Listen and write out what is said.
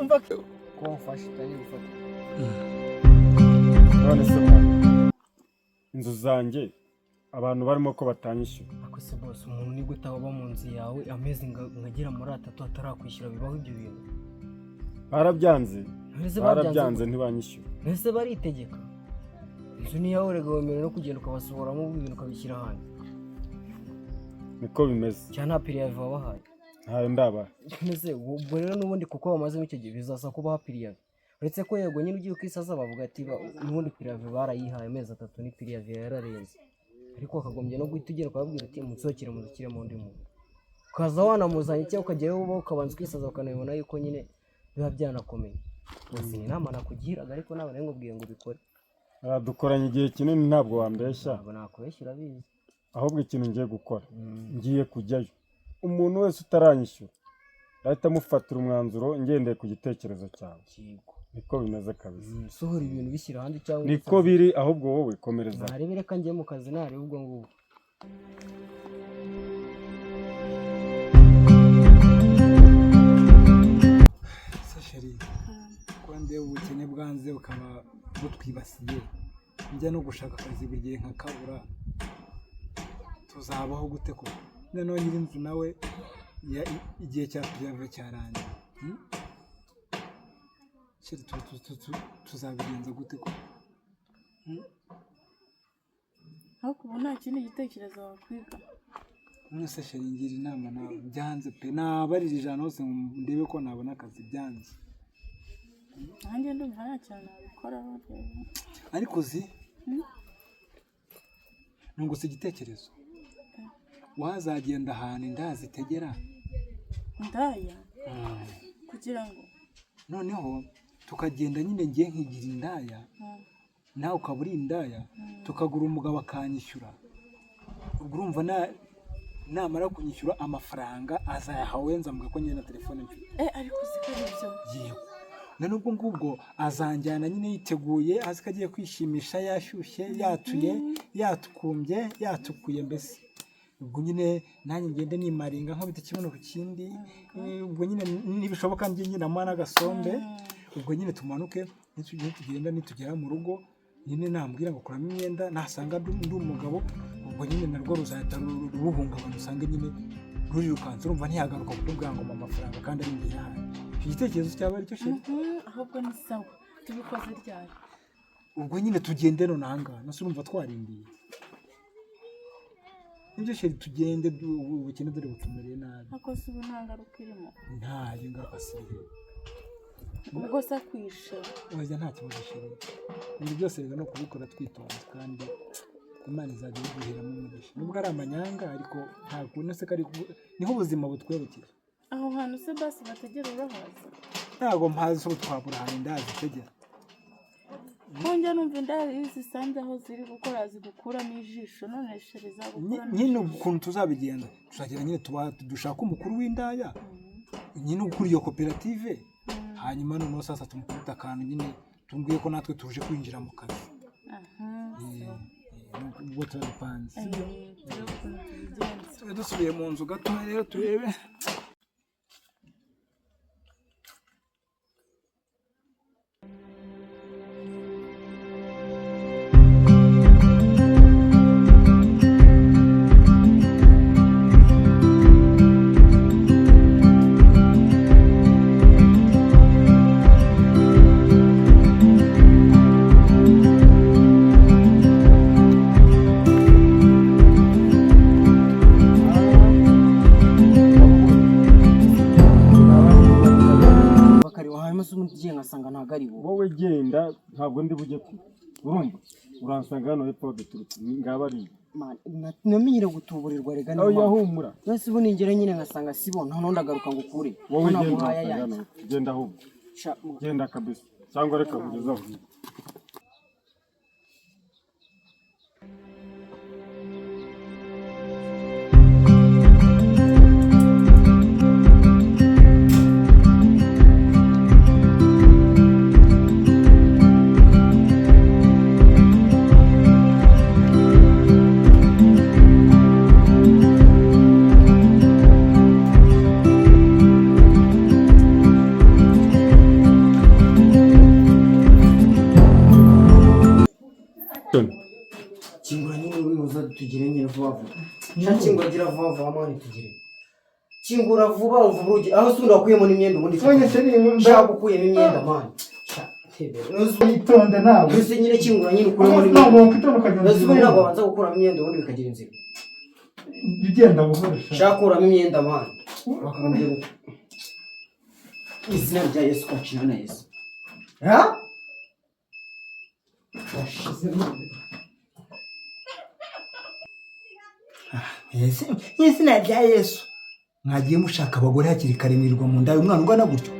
Umva Ko wamfashe utangiye gufata. None se mwana, inzu zanjye abantu barimo ko batanyishyura? Ako se bose, umuntu ni gute aba mu nzu yawe amezi nkagera muri 3 atarakwishyura? Bibaho ibyo bintu? Barabyanze. Mbese Barabyanze, ntibanyishyura. Mbese baritegeka? Inzu ni iyawe rega, wemerewe no kugenda ukabasohoramo ibintu ukabishyira ahandi. Niko bimeze. Cyangwa nta préavis wabahaye? Ntayo ndabaha. Mbese ubwo rero n'ubundi kuko bamazemo icyo gihe, bizaza kubaha préavis, uretse ko yego nyine ugiye ukisaza bavuga ati n'ubundi préavis barayihaye, amezi 3 ni préavis yararenze. Ariko wakagombye no guhita ugera ukababwira uti munsohokere muzukire mu undi muntu, ukaza wanamuzanye cyangwa ukajyayo wowe ukabanza ukisaza, ukanabibona yuko nyine biba byanakomeye. Gusa ni inama nakugiraga, ariko ntabwo nari nkubwiye ngo ubikore. Ah, dukoranye igihe kinini, ntabwo wambeshya. Ntabwo nakubeshya, urabizi. Ahubwo ikintu ngiye gukora, ngiye kujyayo, umuntu wese utaranyishyura ndahita amufatira umwanzuro ngendeye ku gitekerezo cyawe. Yego. Niko bimeze kabisa. Sohora ibintu bishyira ahandi cyangwa Niko biri, ahubwo wowe komereza. Ntarebe, reka njye mu kazi, ntarebe ubwo ngubwo. Se chérie, ko ndeba ubukene bwanze bukaba butwibasiye, njya no gushaka akazi buri gihe nkakabura, tuzabaho gute koko? Noneho nyir'inzu nawe igihe cya préavis cyarangiye. Hmm? Chérie, tuzabigenza gute koko? Ariko ubu nta kindi gitekerezo wakwiga? None se chérie, ngira inama nawe. Byanze pe, nabaririje ahantu hose ngo ndebe ko nabona akazi, byanze. Nanjye ndumva nta kintu nabikoraho rero. Ariko uzi, nungutse igitekerezo: wazagenda ahantu indaya zitegera. Indaya? Kugira ngo? Noneho tukagenda nyine, ngiye nkigira indaya, nawe ukaba uri indaya, tukagura umugabo akanyishyura. Ubwo urumva namara kunyishyura amafaranga azayaha wowe, nzamuga ko nyine na telefone mfite. Eh, ariko uzi ko ari byo? Yego, na n'ubwo ngubwo azanjyana nyine yiteguye, azi ko agiye kwishimisha, yashyushye, yatuye, yatukumbye, yatukuye mbese. Ubwo nyine nanjye ngende nimaringa nkubita ikibuno ku kindi. Ubwo nyine nibishoboka njye nyine amuha n'agasombe. Ubwo nyine tumanuke, nitugenda nitugera mu rugo nyine nambwira ngo kuramo imyenda, nasanga ndi umugabo, ubwo nyine narwo ruzahita ruhungabana, usange nyine rurirukanse. Urumva ntiyagaruka kutubwira ngo mpa amafaranga kandi ari imbere yayo. Icyo gitekerezo cyaba aricyo, chérie? Ahubwo ni sawa. Tubikoze ryari? Ubwo nyine tugende none ahangaha, nase urumva twarindiye? Nibyo chérie, tugende. Ubukene dore butumereye nabi. Ariko se ubu nta ngaruka irimo? Ntayo ngaruka si. Ubwo se akwishe? Oya, nta kibazo chérie. Ibintu byose rero no kubikora twitonze, kandi Imana izajya ibiduheramo umugisha, nubwo ari amanyanga, ariko ntabwo se ko ari niho ubuzima butwerekeye. Aho hantu se basi bategera urahazi? Ntabwo mpazi, ubu twabura ahantu indaya zitegera? Njya numva indaya iyo uzisanze aho ziri gukora zigukuramo ijisho. None chérie, zagukuramo Nyine ijisho? ukuntu tuzabigenza, tuzagera nyine tuba dushaka umukuru w'indaya nyine ukuriye iyo koperative, hanyuma noneho sasa tumukubita akantu nyine, tumubwiye ko natwe tuje kwinjira mu kazi. Aha. Ubwo turabipanze, sibyo? Turebe ukuntu tubigenza. Tube dusubiye mu nzu gato rero turebe. Bakareba hanyuma se ubundi ugiye ngasanga ntabwo ari bo? Wowe genda, ntabwo ndi bujye kure, urumva? Uransanga hano hepfo aho duturutse, ngaba ari. Man, namenyere gutuburirwa rega, niyo Aho mpamvu. yahumura. None se ubu ningera nyine ngasanga si bo, noneho ndagaruka ngo ukure Wowe ntabwo genda, uhaye uransanga ayanjye. hano. Genda ahubwo. Sha, Genda kabisa, cyangwa reka nkugeze aho. Kingura nyine wihuza tugire nyine vuba vuba. Sha kingura, gira vuba vuba man, tugire. Kingura vuba vuba urugi. Aho se undi wakuyemo n'imyenda ubundi? None se niba Shaka ukuyemo imyenda man. Sha tebera. Witonde nawe. Uzi nyine, kingura nyine ukuremo Ntabwo n'imyenda. wakwitonda ukagenda. Uzi ubundi ntabwo wabanza gukuramo imyenda, ubundi bikagira inzira. Jya ugenda buhoro sha. Shaka kuramo imyenda man. Bakagombye izina rya Yesu kwakira na Yesu. Ha? Washize. Ese, mu izina rya Yesu, mwagiye mushaka abagore hakiri kare, mwirirwa mu nda umwana ungana gutyo.